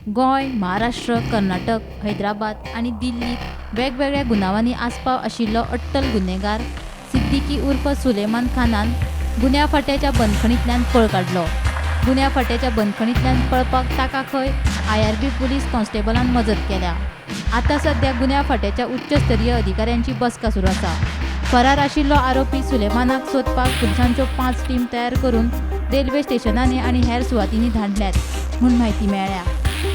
गोंय, महाराष्ट्र, कर्नाटक, हैदराबाद आनी दिल्लीत वेगवेगळ्या गुन्यांवांनी आस्पाव आशिल्लो अट्टल गुन्हेगार सिद्दीकी उर्फ सुलेमान खानान गुन्यांव फांट्याच्या बंदखणींतल्यान पळ काडलो. गुन्यांव फांट्याच्या बंदखणींतल्यान पळपाक ताका खंय आयआरबी पुलीस कॉन्स्टेबलान मजत केल्या. आतां सध्या गुन्यांव फांट्याच्या उच्चस्तरीय अधिकाऱ्यांची बसका सुरू आसा. फरार आशिल्लो आरोपी सुलेमानाक सोदपाक पुलिसांच्यो 5 टीम तयार करून रेल्वे स्टेशनांनी आनी हेर सुवातींनी धाडल्यात म्हूण म्हायती मेळ्ळ्या.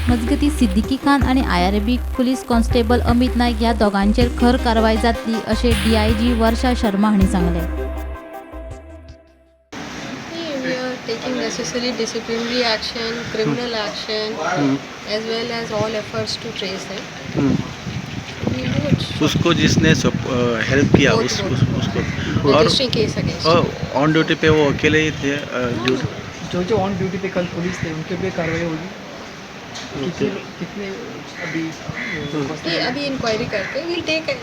मजगतीं, सिद्दीकी खान आनी IRB police constable Amit Naik ह्या दोगांचेर खर कारवाय जातली अशें डीआयजी वर्षा शर्मा हांणी सांगलें. We are taking necessary disciplinary action, criminal action, as well as all efforts to trace them. We'll do it. उसको जिसने हेल्प किया Both, उस, both. उसको और Registering case against him. On duty pay वो अकेले ही थे ड्यूटी? जो जो ऑन ड्यूटी पे कल पुलिस थे, उनके पे कार्रवाई होगी? कितने कितने अभी ये अभी इंक्वायरी करके we'll take a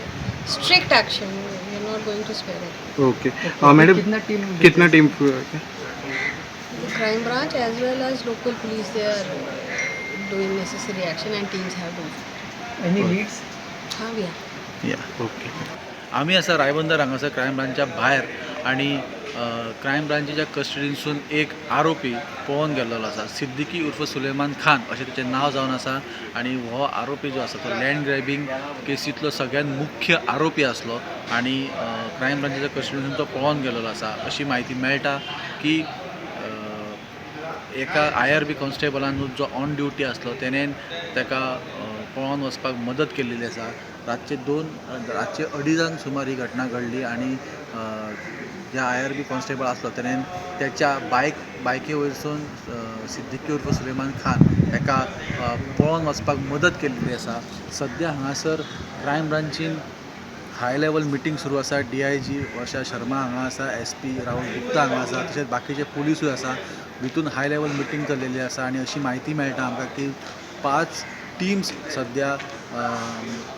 strict action. We are not going to spare it. Okay madam. कितना टीम? कितना team? The crime branch as well as local police, they are doing necessary action and teams have been. Any leads? हाँ, we are. या, okay. आमी आसा रायबंदर हांगासर crime ब्रांच्या भायर आनी crime ब्रांचीच्या कस्टडीनसून एक आरोपी पळोवन गेल्लो आसा. सिद्दीकी उर्फ सुलेमान खान अशें तेचें नांव जावन आसा आनी हो आरोपी जो आसा तो लँड ग्रॅबींग केसींतलो सगळ्यात मुख्य आरोपी आसलो आनी क्रायम ब्रांचीच्या कस्टडीनसून तो पळोवन गेल्लो आसा. अशी म्हायती मेळटा की एका आयआरबी कॉन्स्टेबलान जो ऑन ड्युटी आसलो तेणेन ताका पळोवन वचपाक मदत केल्लेली आसा. रातचे 2, रातचे अडिजांक सुमार ही घटना घडली आनी जे आयआरबी कॉन्स्टेबल आसलो तेणेन तेच्या बायके वयरसून सिद्दीकी उर्फ सुलेमान खान हेका पळोवन वचपाक मदत केल्लेली आसा. सद्या हांगासर क्रायम ब्रांचीन हाय लेवल मिटींग सुरू आसा. डीआयजी वर्षा शर्मा हांगा आसा, एसपी राहुल गुप्ता हांगा आसा, तशेंच बाकीचे पुलिसूय आसा. भितून हाय लेवल मिटींग चल्लेली आसा आनी अशी म्हायती मेळटा आमकां की 5 टिम्स सद्या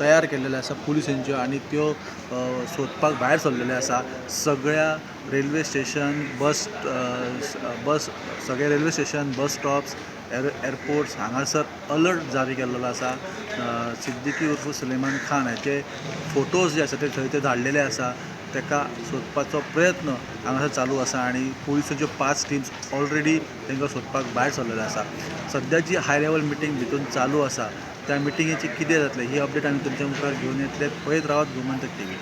तयार केल्लेल्यो आसा पुलिसांच्यो आनी त्यो सोदपाक भायर सरलेल्यो आसा. सगळ्या रेल्वे स्टेशन, बस बस सगळे railway station, bus stops, airports हांगासर अलर्ट जारी केल्लो आसा. सिद्दीकी उर्फ सुलेमान खान हाचे फोटोज जे आसा ते थंय ते धाडलेले आसा. ताका सोदपाचो प्रयत्न हांगासर चालू आसा आनी पुलिसांच्यो 5 टिम्स ऑलरेडी तांकां सोदपाक भायर सरलेल्यो आसा. सद्या जी हाय लेवल मिटींग भितून चालू आसा त्या मिटिंगेची कितें जातलें ही अपडेट आमी तुमच्या मुखार घेवन येतले. पळयत रावात गोमंतक टीव्ही.